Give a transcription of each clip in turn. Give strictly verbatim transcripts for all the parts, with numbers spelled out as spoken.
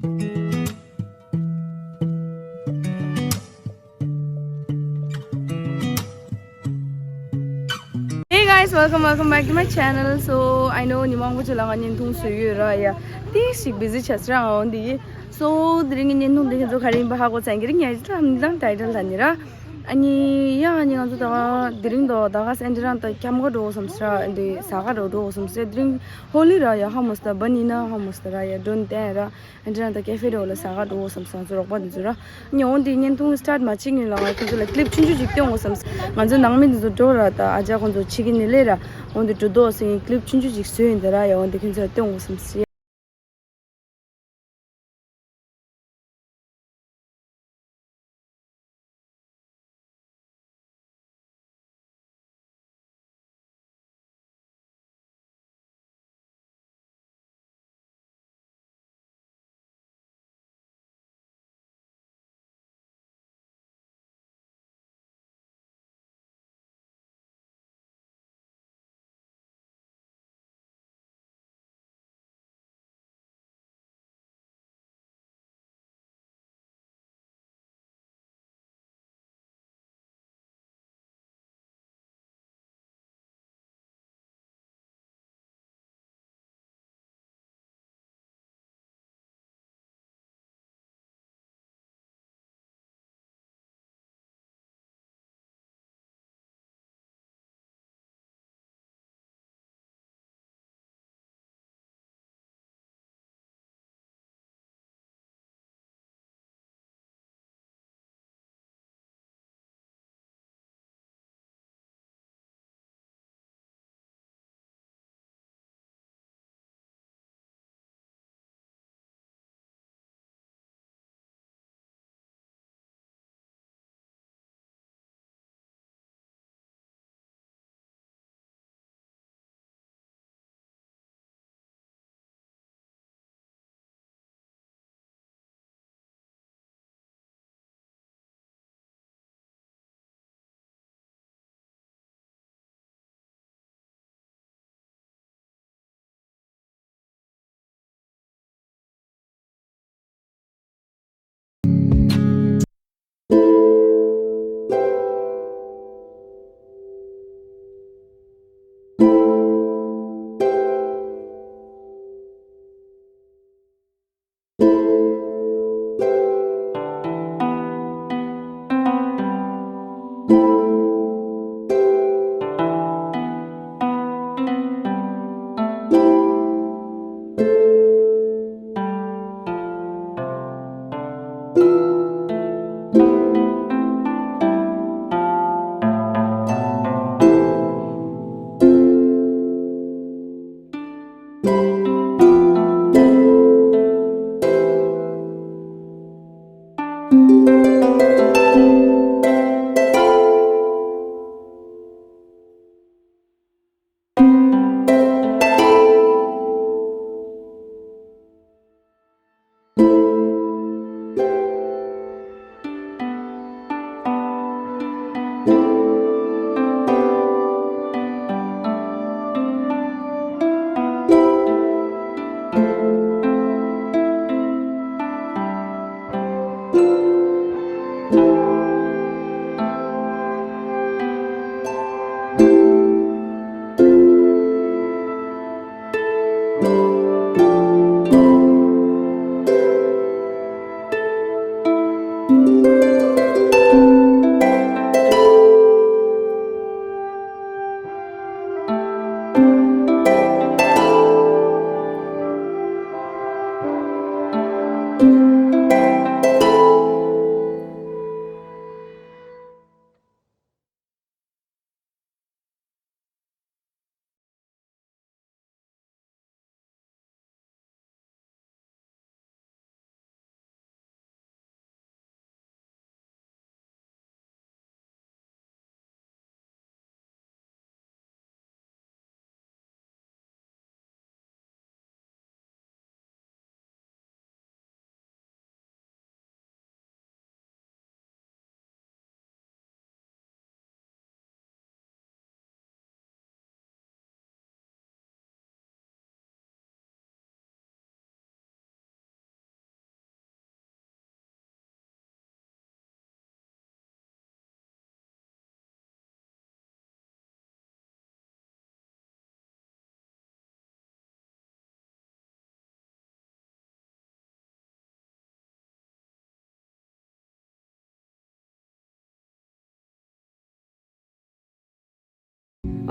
Hey guys, welcome, welcome back to my channel. So, I know ཉི་མ་མང་པོ་ཅིག་ལ་ང་བརྙན་ཐུང་བཟོས་ཡོད་ར་ཡ། ཏིག་ཞིག་བི་ཟི་ཆགས་སོང་ར་འོན་ཏེ། So དེ་རིང་གི་བརྙན་ཐུང་འདི་ཁྱེད་ཚོ་ག་རེ་ཡིན་པ་ཧ་གོ་ཚར་གྱི་རེད། ངས་ད་ལྟ་ཊའི་ཊལ་ལ་ནི་ར། ཨ་ནི་ཡ་ཨ་ནི་ང་ཚོ་ད་དེ་རིང་དོ་ད་ག་སེ་འདི་རང་ད་ཁྱམས་ཁ་འགྲོ་བསམ་སོང་ར། འདི་ཟ་ཁ་འགྲོ་འགྲོ་བསམ་སོང་། དེ་རིང་ཧོ་ལི་ར་ཡ། ཧ་མོ་སྟ་བ་ནི་ན་ཧ་མོ་སྟ་ར་ཡ། ཌོན་ཏན་ར། ཨ་འདྲ་ད་ཀེ་ཧྥེ་འགྲོ་ལ་ཟ་ག་འགྲོ་བསམ་སོང་། ང་ཚོ་རོགས་པ་འདི་ཚོ་ར། ཉི་འོང་འདི་བརྙན་ཐུང་སི་ཊར་མ་བྱེད་སྔོན་ལ་ང་ཁྱོད་ཚོ་ལ་ཀི་ལིབ་ཆུང་ཆུང་ཅིག་སྟོན་དགོས་བསམ། ང་ཚོ་ནང་མི་འདི་ཚོ་འགྲོ་ར་ད་ཨ་ཅག་ཁོང་ཚོ་ཕྱི་གི་ནི་ལས་ར། འོང་འདི་འགྲོ་དོ་སི་ཀི་ལིབ་ཆུང་ཆུང་ཅིག་བཟོས་ཡིན་ད་ར་ཡ། འོང་འདི་ཁྱོད་ཚོ་ལ་སྟོན་དགོས་བསམ་སི།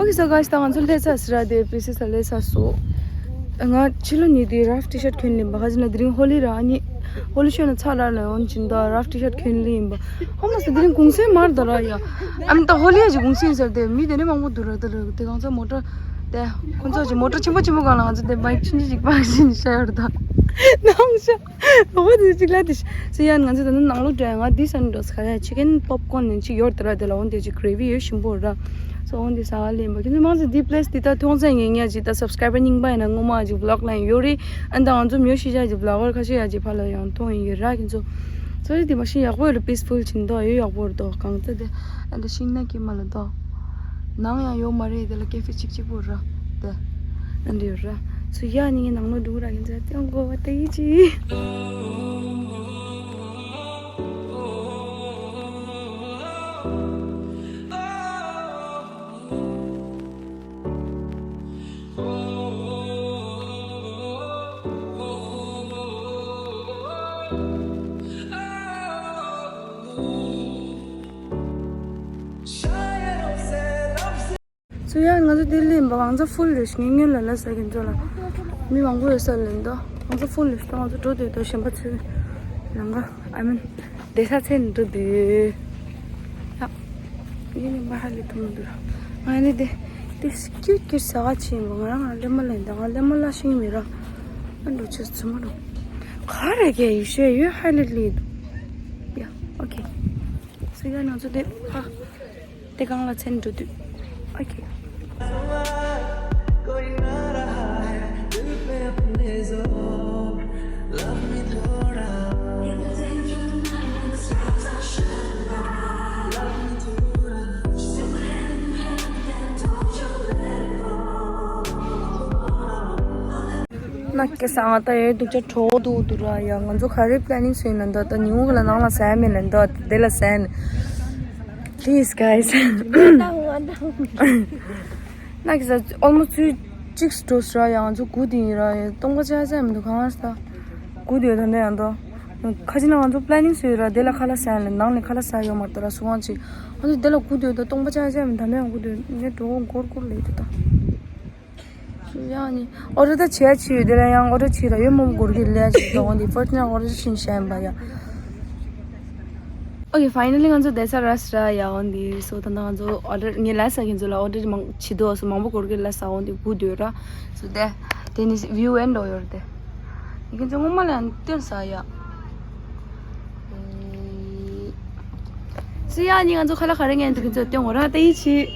ཨོ་ཁེ་སོ་གྷའི་སི་ད་ང་ཚོ་སླེབས་ཚར་ཟེར་ར། དེ་པི་སི་ས་སླེབས་ཚར་སོང་། ང་ཕྱི་ལོ་ཉིས་དེ་རབ་ཊི་ཤར་ཊི་གྱོན་ལེན་པ། ག་ཅི་ན་དེ་རིང་ཧོ་ལི་ར། ཨ་ནི་ཧོ་ལི་ཤོད་ན་ཚ་ར་ལ་ཡོང་ཅིན་ད་རབ་ཊི་ཤར་ཊི་གྱོན་ལེན་པ། ཧོ་མ་སི་དེ་རིང་གུང་སེང་མར་ད་ར་ཡ། ཨ་ནི་ད་ཧོ་ལི་ཡ་ཅིག་གུང་སེང་ཟེར་ཏེ་མི་དེ་འདྲ་མང་པོ་འདུག་ར། ད་ར་དེ་གང་ཚ་མོ་ཊ་དེ་ཁོ་ཚོ་ཅིག་མོ་ཊ་ཆེན་པོ་ཆེན་པོ་གང་ལ་ང་ཚོ་དེ་བའིཀ་ཆུང་ཆུང་ཅིག་པར་ཞིག་ཤ་ཡོད་ད། ནང་ཤ། ཨོ་དེ་གཅིག་ལ་དེ་ཤི། སི་ཡ་ང་ཚོ་ད་ནང་ལོགས་འགྲོ་ཡ། ང་དེ་ས་ནས་འགྲོ་ས་ག་ཡ། ཅི་ཀན་པོབ་ཀོན་ནས་ཅིག་ཡོད་དེ་ར། དེ་ལ་འོན་ཏེ་ཅིག་གྷི་རེ་ཝི་ཡོད་ཞིམ་པོ་ར། སོ་འོན་ཏེ་ཟ་ག་ལེན་པ། ཁྱེད་ཚོ་མང་ཚོགས་དེ་པི་ལེ་སི་དེ་ད་མཐོང་ཚད་ངེས་ངེས་ཅིག་ད་སབ་སི་ཀ་རའི་བར་རྙིང་པ་ཡིན་ན་སྔོན་མ་ཅིག་བི་ལོག་ལ་ཡང་ཡོད་རེད། ཨ་ནི་ད་ང་ཚོ་མྱོ་ཤི་ཤ་ཅིག་བི་ལོག་གར་ཁ་ཤས་ཡ་ཅིག་ཕར་ལ་ཡང་མཐོང་ཡིན་ཡོད་ར། ཁྱེད་ཚོ་སོ་རེད། དེ་མ་གཞི་ཡག་པོ་ཡོད་རེད། པིས་ཕུལ་ཅིག་འདུག་ཡོད། ཡག་པོ་རེད་འདུག་གང་ཚ་དེ། ཨ་ནི་ཤིང་ནགས་ཀྱི་མ་ལ་འདུག་ནང་ཡང་ཡོད་མ་རེད། དེ་ལ་ཀེ་ཧྥེ་གཅིག་གཅིག་པོ་ར། དེ་ཨ་འདི་ཡོད་ར། སུ་ཡ་ནི་ངའི་ནང་ལོགས་འགྲོ་གི་ར། ཡིན་ཚ་ཏེ་ཡོང་གོ་བ་ཏེ་ཡི་ཅི། སུ་ཡ་ང་ཚོ་ལྡི་ལི་ཡིན་པ། ང་ཚོ་ཕུལ་རེད་ཤག་ངས་སྔོན་ལ་ལབ་ས་ཁྱེད་ཚོ་ལ། མི་མང་པོ་ཡོད་ས་ལེན་དོ། ང་ཚོ་ཕུལ་རེད་ཤག་ང་ཚོ་འགྲོ་འདོད་དོ། གཞན་པ་ཚོའི་ནང་ག་ཨ་མིན་བསྡད་ས་ཚན་འགྲོ་འདོད། ཡ། ངས་ནི་མ་ཧ་ལས་ཐུབ་མི་འདུག་ང་ནི་དེ་དེ་སྐྱིད་སྐྱིད་ཟ་ག་ཕྱིན་པ། ང་རང་ང་ལེ་མ་ལེན་དང་། ང་ལེ་མ་ལ་ཤིང་མི་ར། ཨ་འགྲོ་ཆེ་ཚུ་མ་འགྲོ། ག་རེ་གས་ཡུ་ཤེ་ཡོད་ཧ་ལས་ལི་འདུག་ཡ། ཨོ་ཁེ། སུ་ཡ་ང་ཚོ་དེ་ཕ། དེ་གང་ལ་ཚན་འགྲོ་དུས། ཨོ་ཁེ། ན་སྐད་སང་ང་ད་ཡོད་སྡུག་ཅག་གྲོགས་འདུག་འདུག་ར་ཡ། ང་ཚོ་ག་རེ་པི་ལེ་ནིང་བཟོས་ན་འདོད། ད་ཉིན་གུང་ལ་ནང་ལ་ཟ་ཡ་མེད་ལ་འདོད། དེ་ལ་ཟ་ཡ་ནི། Please, guys. ན་གི་ཟ་ཨོལ་མོ་སི་ཚུལ་གཅིག་སུ་འགྲོ་སི་ར་ཡ། ང་ཚོ་དགུ་དེ་ཡིན་ར་ཡ། སྟོང་པ་ཆ་ཆ་མི་འདུག་གང་ཟ་དགུ་དེ་ད་འདྲ་ཡང་འདུག་ཁ་ཅིག་ན་ང་ཚོ་པི་ལེ་ནིང་བཟོས་ར། དེ་ལ་ཁ་ལག་ཟ་ཡ་ལ་ནང་ནས་ཁ་ལག་ཟ་ཡོད་མ་རེད་ད་ར། སུ་ཝང་ཅིག་ང་ཚོ་དེ་ལ་དགུ་དེ་ད་སྟོང་པ་ཆ་ཆ་མི་ད་འདྲ་ཡང་དགུ་དེ་ངས་འགྲོ་འགོར་འགོར་ལས་དེ་ད། ཡང་ནི་ཨོ་ཌར་ད་བྱས་ཕྱི་ཡོད། དེ་ལ་ཡང་ཨོ་ཌར་ཕྱི་ལ་ཡོད་མོ་མོ་གོར་གི་ལས་ཅིག་དང་འོ་འདི་ཕར་ནས་ཨོ་ཌར་ཕྱིན་བྱས་ཡིན་པ་ཡ། Okay, finally ང་ཚོ་བསྡད་ས་ར་སི་ར་ཡ། འོ་འདི་སོ་ད་ལྟ་ང་ཚོ་ཨོ་ཌར་ངས་ལས་ས་ཁྱེད་ཚོ་ལ་ཨོ་ཌར་མང་ཆེ་དོ་སོ་མང་པོ་གོར་གི་ལས་ས། འོ་འདི་གུ་དོད་ར་སོ་དེ་དེ་ནི་བིའུ་ཨེན་ཌི་ཡོད་རེད་དེ། ཁྱེད་ཚོ་སྔོན་མ་ལ་ཡང་སྟོན་ས་ཡ། སི་ཡ་ནི་ང་ཚོ་ཁ་ལག་ག་རེ་ངན་འདུག་གི་ཚོད་སྟོན་འོ་ར་ཏེ་ཡི་ཆི།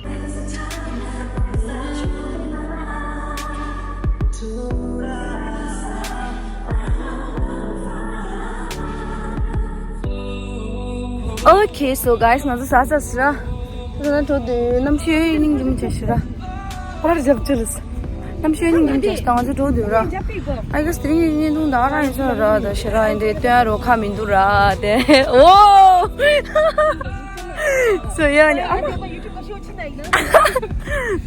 Okay, so guys, ང་ཚོ་ཟ་ཟ་སི་ར། ང་ཚོ་འགྲོ་དུས་གནམ་གཤིས་ཡོད་ཡིན་ནིང་གི་མི་བྱ་ཤི་ར། ཧོར་རྒྱབ་ཅི་རུ་སི། གནམ་གཤིས་ཡོད་ནིང་གི་མི་བྱ་ཤི་ད་ང་ཚོ་འགྲོ་དུས་ར། I guess དེ་རིང་གི་བརྙན་ཐུང་ད་ཨ་རང་ཡིན་ས་ར་ད་ཤི་ར་ཡིན་དེ་སྟོན་ཡ་རོ་ཁ་མི་འདུག་ར་དེ། ཨོ། So yeah, yeah.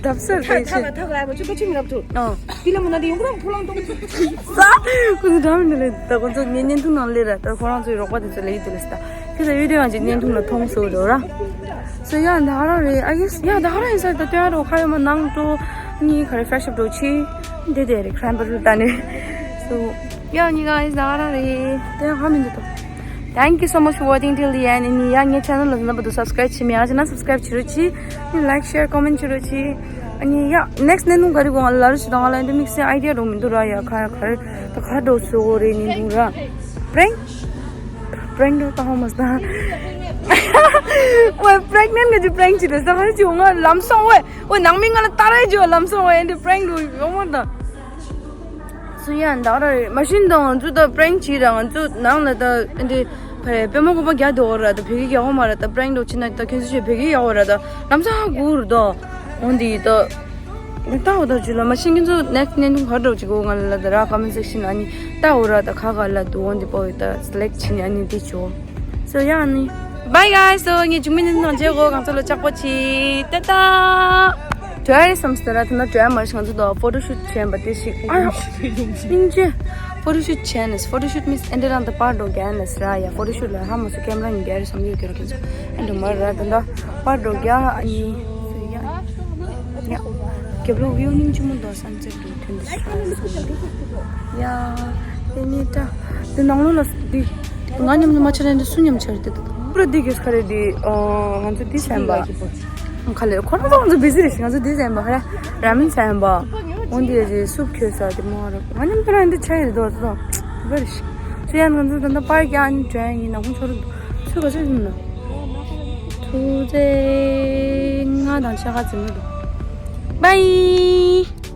ཐབས་ཟེར་ཐ་ཐ་ཐ་ཐ་ལ་མ་ཆུ་པ་ཆུ་མི་རབ་ཐུ། ཨ། ཏི་ལ་མོ་ན་དེ་ཡོང་རང་ཕུ་ལང་ཏོང་། ས། ཁོ་ཚོ་འདྲ་མི་འདྲ་ལེ་ད་ཁོ་ཚོ་ངའི་བརྙན་ཐུང་ནང་སླེབས་ར་ད་ཁོ་རང་ཚོའི་རོགས་པ་དེ་ཚོ་ལེ་ཡི་དུ་ལེ་ས་ད། ཁྱེད་ཚོ་བི་ཌིའོ་ཡང་ཅིག་བརྙན་ཐུང་ལ་མཐོང་སོ་འགྲོ་ར། So yeah, ད་ག་རང་རེད། I guess yeah, ད་ག་རང་ཡིན་ས་ད་སྟོན་ཡ་རོ་ཁ་ཡོད་མ་ནང་འགྲོ་གཉིས་ག་རེ་ཕེ་ཤབ་འགྲོ་ཆི་འདི་དེ་རེད་ཁྲན་པ་རུ་ད་ནི། So yeah, you guys, ད་ག་རང་རེད། དེ་ཧ་མི་འདུག་ད། Thank you so much for watching till the end. ཨ་ནི་ཡ་ངའི་channel ལ་རྣམ་པ་དུ་subscribe བྱེད་མི་ཡ་ཅི་ན་subscribe བྱེད་རོགས་གྱིས། ཨ་ནི་like, share, comment བྱེད་རོགས་གྱིས། ཨ་ནི་ཡ་next བརྙན་ཐུང་ག་རེ་དགོས་ང་ལ་ལབ་རོགས་གྱིས། ད་ང་ལ་འདི་དམིགས་བསལ་idea རོ་མི་འདུག་ར་ཡ། ག་ཡ་ག་རེ་ད་ག་འགྲོ་སོ་རེད་བརྙན་ཐུང་ར། Prank prank འགྲོ་ད་ཧོ་མ་སྟ། ཝེ་pregnant ག་ཅི་prank བྱེད་རེད་ད་ག་རེ་བྱེད་འོ་ང་ལམ་སང་ཝེ་ཝེ་ནང་མི་ང་ལ་ཏ་ར་བྱེད་འོ་ལམ་སང་ཝེ་འདི་prank འགྲོ་ཡོང་མ་ད། སུ་ཡང་ད་ར་རེད། མ་གཞི་ད་ང་ཚོ་ད་prank བྱེད་ར་ང་ཚོ་ནང་ལ་ད་འདི་ཕ་རེད་པད་མ་གོ་པ་རྒྱག་འདུག་ར། ད་བོད་ཀྱི་རྒྱག་འོ་མ་ར། ད་prank འགྲོ་ཕྱིན་ན་ད་ཁྱོད་ཚོ་ཆོས་བོད་ཀྱི་རྒྱག་འོ་ར། ད་ལམ་སང་ཧ་གོ་རུ་ད་འོ་འདི་ད་ད་ལྟ་འོ་ད་ཅི་ལ་མ་གཞི་ཁྱོད་ཚོ་next བརྙན་ཐུང་ག་འགྲོ་ཅིག་གོ་ང་ལ་ད་ར་comment section ཨ་ནི་ལྟ་འོ་ར། ད་ག་ག་ལ་འདུག་འོ་འདི་པོ་ད་select བྱེད་ནི་ཨ་ནི་འདི་ཆོ། So yeah ཨ་ནི་bye guys. So ངས་ཇུ་མི་ནི་ནང་བྱེད་གོ་གང་ཚོ་ལ་ལྕགས་པོ་ཆེ་ཏ་ཏ། དྲོད་རེད་བསམ་སྟེ་ར་དེ་ན་དྲོད་མ་རེད་ང་ཚོ་ད་photo shoot བྱས་པ་དེ་ཞིག་ཨ་ཡོ། སྙིང་རྗེ། Photo shoot བྱས་ནས་photo shoot means ཨེ་འདྲ་རང་ད་པར་འགྲོ་རྒྱག་ནས་ར་ཡ། photo shoot ལ་ཧ་མ་སོ་camera ནས་རྒྱག་རེད་བསམ་ཡོད་ཀྱི་ར་ཁྱོད་ཚོ་ཨེ་འདྲ་མ་ར་ད་ད་པར་འགྲོ་རྒྱག་ཨ་ནི་ཡ་ཡ། རྒྱབ་ལོགས་ཝིའུ་སྙིང་རྗེ་མོ་འདུག་བསམ་ཚེ་འདུག་དོན་དུ་ཤ་ཡ། དེ་ནི་ད་དེ་ནང་ལོགས་ལ་འདི་ང་མཉམ་དུ་མ་ཆ་རན་དུ་སུ་མཉམ་ཆ་རེད་དེ། པུ་ར་འདི་གིས་ག་རེ་འདི་ང་ཚོ་འདི་བྱས་པ། ཁ་ལས་ཁོ་རང་ཚོ་ང་ཚོ་བི་ཟི་རེད་ཤི། ང་ཚོ་འདི་བྱས་པ་ཧ་ར་ར་མིན་བྱས་པ། འོན་ཏེ་ཡ་ཇི་སུབ་ཁྱོད་ས་དེ་མོ་ར་ང་མཉམ་དུ་ར་འདི་ཆ་ཡི་རེད་དོ་དོ། བར་ཤི། སུ་ཡང་ང་ཚོ་ད་ལྟ་པར་ཀྱང་ཨ་ནི་བྲོས་ཡིན་ན་ཁོང་ཚོ་རུ་འདུག་སུ་ག་ཚོད་ཡིན་ན། ཐུགས་རྗེ་ང་དང་ཆ་ག་ཙམ་རུ་འདུག་བའི།